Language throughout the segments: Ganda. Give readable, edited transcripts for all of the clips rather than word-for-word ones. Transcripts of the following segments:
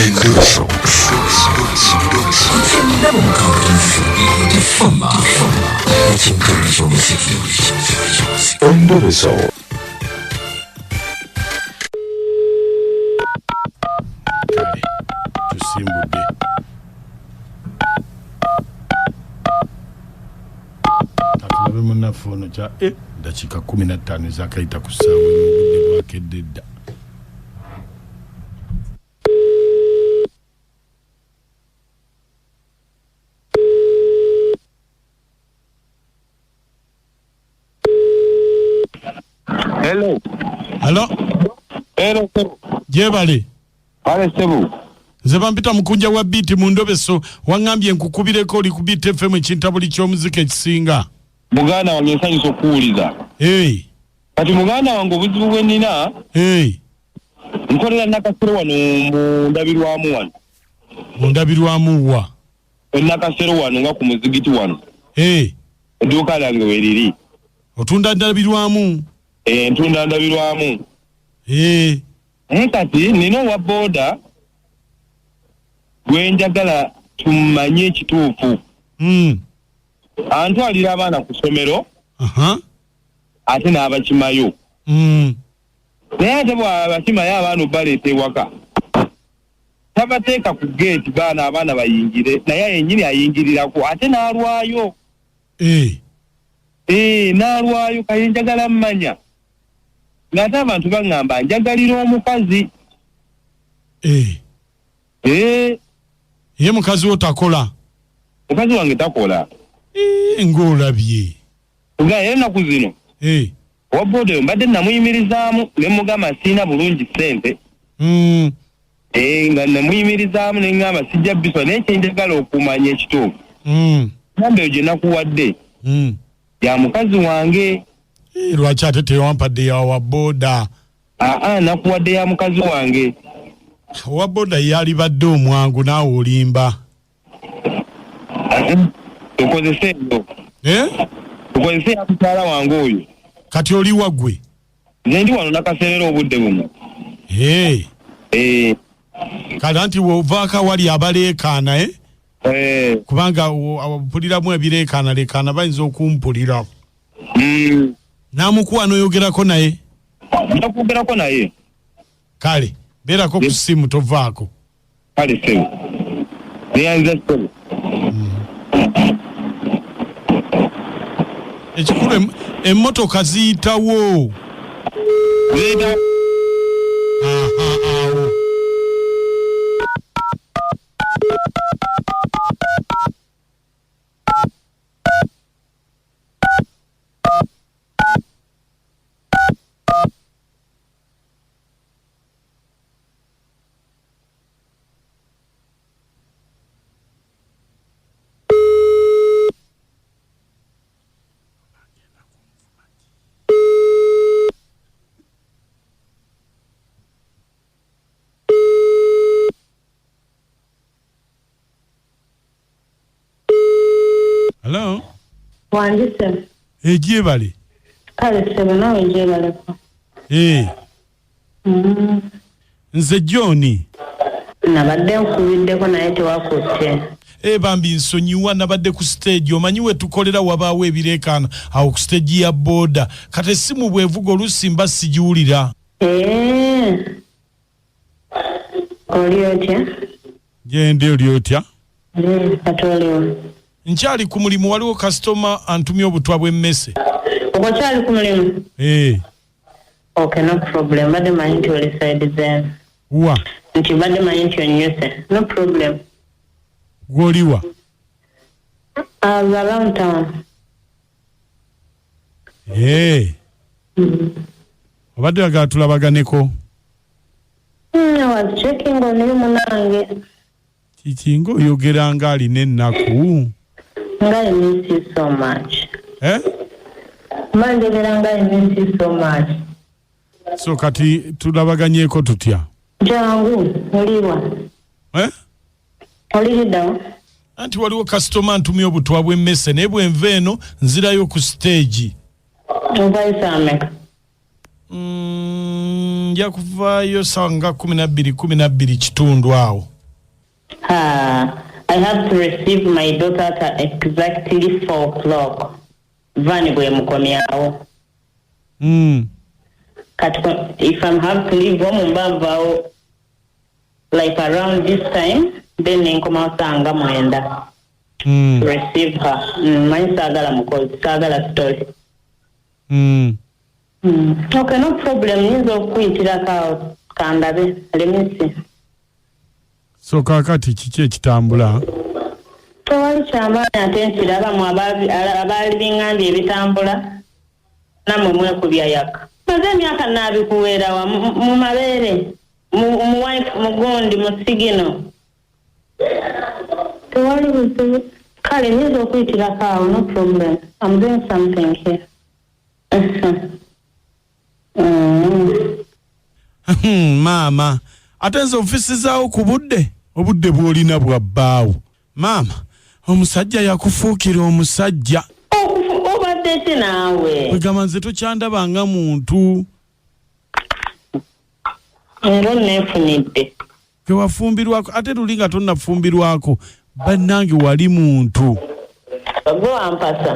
Endobeso. Endobeso. Kale tusimbudde. Katulabe munnaffe ono kya dakiika 15 ezakayita ku ssaawa emu, obudde bwakedde dda. Hello. Hello. Hello, sebo. Gyebale. Kale sebo. Nze bampita mukunja wa biiti mu ndobeso, waŋŋambye nkukubireko oli ku Biiti FM ekintabuli ky'omuziki ekisinga. Muganda wange nsanyusa okukuwuliza. Hey. Kati muganda wange obuzibu bwe nnina. Hey. Nkolera Nakasero wano mu ndabirwamu wano. Mu ndabirwamu wa? E Nakasero wano nga ku muzigiti wano. Hey. Edduuka lyange we liri. Otunda ndabirwamu? Ntunda ndabirwamu. Hey. Naye kati nina owa booda gwe njagala tumanye ekituufu. Antwalira abaana ku ssomero. Ate n'abakimayo. Naye ate bw'abakimayo abaana obaleeta ewaka, tabateeka ku geeti baana abaana bayingire, naye yennyini ayingirirako ate n'alwayo. N'alwayo. Kale njagala mmanya ng'ate abantu baŋŋamba njagalira omukazi. Ye mukazi wo takola? Mukazi wange takola. Ng'olabye. Nga era ennaku zino. Owa booda oyo mbadde namuyimirizaamu ne mugamba sirina bulungi ssente. Nga namuyimirizaamu ne ŋŋamba sijja biswa, naye kye njagala okumanya ekituufu. Namba eyo gye nakuwadde. Ya mukazi wange. Lwaki ate tewampadde ya wa booda? Aa, nakuwadde ya mukazi wange. Owa booda yalibadde omwangu naawe olimba. Tukozese eyo. Tukozese ya mukyala wange oyo. Kati oli wa ggwe? Nze ndi wano Nakaserera obudde buno. Kale anti bw'ovaako awali abaleekaana, Kubanga mpuliramu ebireekaana leekaana bayinza okumpulira. N'amukuwa n'oyogerako naye? Nja kwogerako naye. Kale, beerako ku ssimu tovaako. Kale ssebo. Neyanza ssebo. Ekikulu emmotoka ziyitawo. Ziyitawo. Aha, awo. Hello? Wangi ssebo. Gyebale. Kale ssebo naawe gyebaleko. Nze John. Nabadde nkubiddeko naye tewakutte. Bambi nsonyiwa, nabadde ku stage. Omanyi we tukolera wabaawo ebireekaana awo ku stage ya boda. Kati essimu bw'evuga oluusi mba sigiwulira. Oli otya? Gyendi, oli otya? Kati oliwo? Nkyali ku mulimu, waliwo kasitoma antumye obutwa bw'emmese. Okyali ku mulimu? Okay, no problem. Mbadde manyi nti oli side z'eno. Wa? Nti mbadde manyi nti onnyuse. No problem. Gw'oliwa? I was around town. Obadde oyagala tulabaganeko? I was checking on you munange. Kiki ng'oyogera ng'alina ennaku? Nga I miss you so much. Mba njogera nga I miss you so much. So kati tulabaganyeeko tutya? Jangu, oliwa? Oli luddawa? Anti waliwo kasitoma ntumye obutwa bw'emmese, naye bwe nva eno nzirayo ku stage. Nvayo saa mmeka? Nja kuvaayo sawa nga 12, 12 kitundu awo. Ah, I have to receive my daughter at exactly 4 o'clock. Van bwemukomyawo. Kati if I'm have to leave home, mba nvaawo like around this time, then nenkomawo saa nga 9 to receive her. Manyi saagala mukozi, saagala story. Okay, no problem. Nyinza okukuyitirako awo kandabe. Let me see. So kaakati kiki ekitambula? Tewali kyamaanyi, ate nkirabamu abaali biŋŋambye ebitambula, nammwe mwekubya yaka. Maze emyaka naabikuweerawa mu mabeere, mu wife, mu gundi, mu sigino. Tewali buzibu. Kale nyinza okuyitirako awo, no problem. I'm doing something here. Maama, ate nze ofisizaawo ku budde, obudde bw'olina bwa bbaawo. Maama, omusajja yakufuukira omusajja. Obadde ki naawe? Kwegamba nze tokyandaba nga muntu. Era neefunidde. Kewafumbirwako, ate luli nga tonnafumbirwako, bannange wali muntu. Gwe wampasa,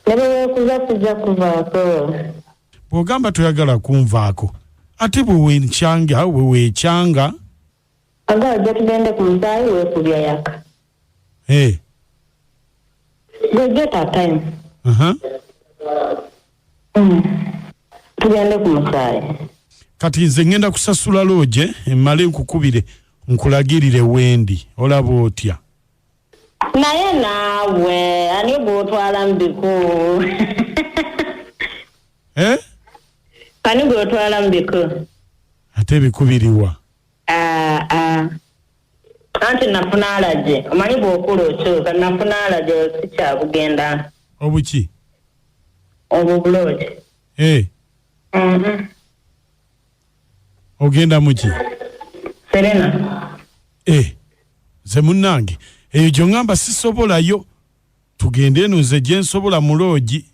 ne bwe weekuza sijja kuvaako. Bw'ogamba toyagala kunvaako, ate bwe weekyanga, bwe weekyanga. Agala ojja tugende ku musaayi, weekubya yaka. Gwe get a time. Tugende ku musaayi. Kati nze ŋŋenda kusasula looje, mmale nkukubire nkulagirire wendi. Olaba otya? Naye naawe ani gw'otwala mu biku? Eh? Ani gw'otwala mu biku? Ate ebikubiriwa? Ah, ah. Anti nafuna allergy, omanyi bw'okula okyuka. Nafuna allergy, sikyabugenda. Obuki? Obwo bulooji. Ogenda muki? Serena. Nze munnange eyo gyoŋŋamba sisobolayo. Tugende eno nze gye nsobola mu loogi.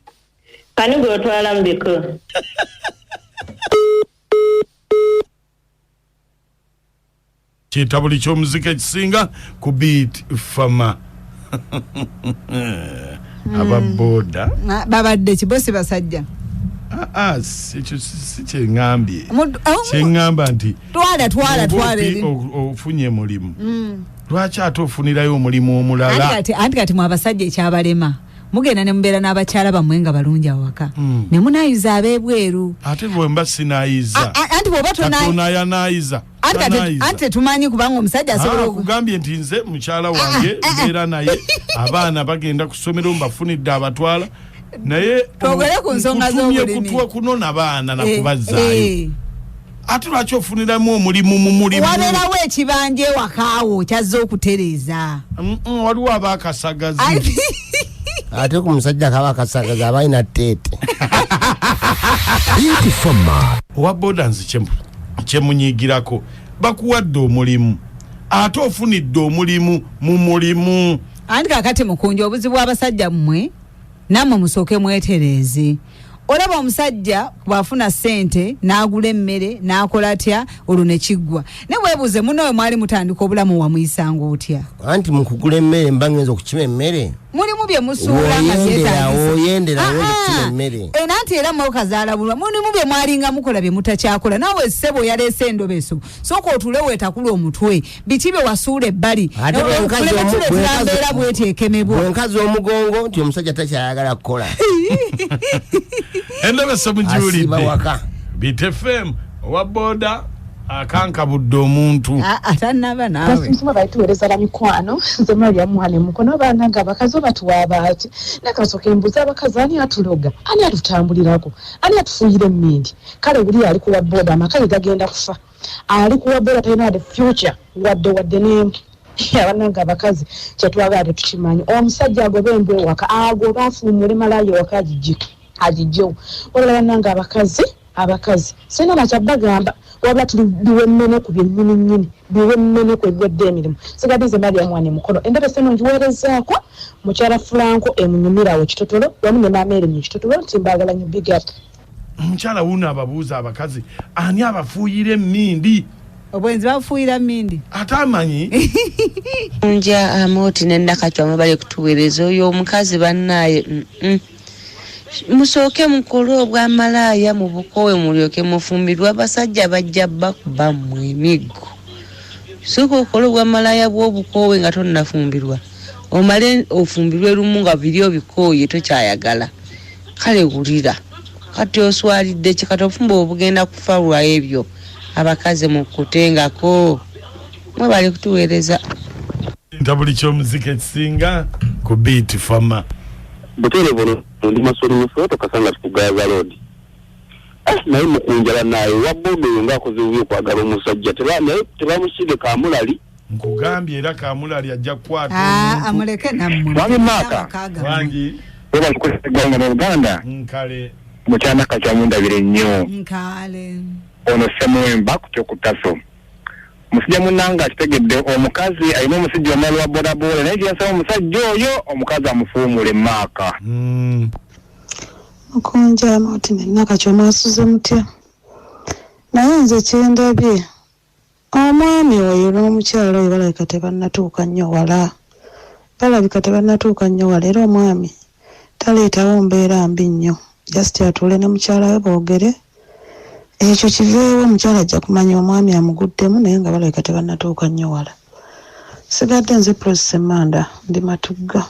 Ani gw'otwala mu biku? Kyetabuli ky'omuzika ekisinga ku Beat Fama, ababoda. Ah, babadde kibosi basajja. Ah, ah, ekyo si kyeŋŋambye. Oh, kyeŋŋamba nti twala, twala, oba twala eri. Ofunye mulimu, lwaki ate ofunirayo omulimu omulala? Anti kati mwe abasajja ekyabalema, mugenda ne mubeera n'abakyala bammwe nga balungi awaka, ne munaayuza ab'ebweru. Ate bwemba sinaayiza? Anti bw'oba katonayanaayiza. Anti kati, anti tetumanyi, kubanga omusajja asobola Kugambye nti nze mukyala wange mbeera naye, abaana bagenda ku ssomero, mbafunidde abatwala, naye Twogere ku nsonga nkutumye z'obulimi. kutwa kunona baana nakubazzaayo. Ate lwaki ofuniramu omulimu mu mulimu? Wabeerawo ekibanja ewakaawo kyazze okutereeza. Waliwo abaakasagazi. Ate ku musajja kaba akasagazi aba alina teete. Beat Fama. Owa boda, nze kyemunyigirako, bakuwadde omulimu, ate ofunidde omulimu mu mulimu. Anti kakati mukunja, obuzibu abasajja mmwe nammwe musooke mwetereeze. Olaba omusajja bw'afuna ssente n'agula emmere n'akola atya, olwo ne kiggwa. Ne weebuuze munno, we mwali mutandika obulamu wamuyisanga otya? Anti mu kugula emmere mba ngenza okukima emmere. Mulimu bye musuula nga Woyendera, byetaagisa. woyendera, Ah, woyenda okukima ah. emmere. Nanti era mwokazaalabulwa, mulimu bye mwalinga mukola bye mutakyakola. Naawe ssebo yaleese endobeso, sooka otule weetakula omutwe, biki bye wasuula ebbali? Ate bwe nkazi Kuleme tuleetera mbeera bweti ekemebwa. Bwe nkazi omugongo nti omusajja takyayagala kukola. Endobeso Asiiba mugiwulidde. waka. Beat FM, owa boda akankabudde omuntu. Ah, ah, tannaba naawe. Basimusima balituweereza la mikwano. Nze Maria Muhane Mukono. Abaana nga abakazi oba tuwa baaki? Nakasooka embuuza, abakazi ani atuloga, ani atutambulirako, ani atufuuyira emmindi? Kale buli ali kuwa boda, amaka ge gagenda kufa. Ali kuwa boda talina wadde future, wadde n'emu. Abananga abakazi kyetwagala tetukimanyi. Omusajja agoba embwa ewaka, agoba afuumule malaaya ewaka, agijjewo. Wabula bannanga abakazi sirina nakyabagamba, wabula tuli biwemmene ku byennyini nnyini, biwemmene ku ebiwedde emirimu. Sigadde nze Maria Mwana Mukono. Endebe seno ngiweerezaako mukyala Fulanko emunyumirawo Kitotolo, wamu ne maama eri mu Kitotolo, nti mbaagala nnyo. Big up. Omukyala wuno ababuuza abakazi ani abafuuyira emmindi? Obwenzi bafuuyira mmindi. Ate amanyi. Nja Amooti ne Nakacwa mwebale kutuweereza. Oyo omukazi bannaaye, Musooke mukole obwamalaaya mu bukoowe mulyoke mufumbirwe, abasajja bajja bakuba mmwe emiggo. Sooka okole obwamalaaya bw'obukoowe nga tonnafumbirwa, omale ofumbirwe lumu nga biri obikooye tokyayagala. Kale wulira kati oswalidde ki? Kati obufumbo bwo bugenda kufa lwa ebyo. Abakazi mukkutengako. Mwebale kutuweereza. Ntabuli ky'omuziki ekisinga ku beat fama. Butereevu ono ndi Masoli Musoto Kasangati ku Gayaza Road. Eh, naye mukunja banaye owa boda oyo nga akoze bubi okwagala omusajja teba naye tebamusiige kamulali. Nkugambye era kamulali ajja kukwata Ah, omuntu. amuleke nammwe. Mwami Maaka. Amaka gammwe. Wangi. Webale kukozesa eggwanga n'Oluganda. Nkale. Mukyala Nakacwa mundabire nnyo. Nkale. Ono Ssemuwemba ku kyokutaso. Musajja munnange akitegedde omukazi alina omusajja omulala wa bodaboda naye kyensaba omusajja oyo omukazi amufuumuule maaka. Mukunja Martin Nakacwa mwasuze mutya? Naye nze kyendabye omwami oyo n'omukyala oyo balabika tebannatuuka nnyo wala, balabika tebannatuuka nnyo wala era omwami taleetawo mbeera mbi nnyo, just atuule ne mukyala we boogere ekyo kiveewo, omukyala ajja kumanya omwami amuguddemu naye nga balabika tebannatuuka nnyo wala. Sigadde nze Prossy Ssemanda ndi Matugga.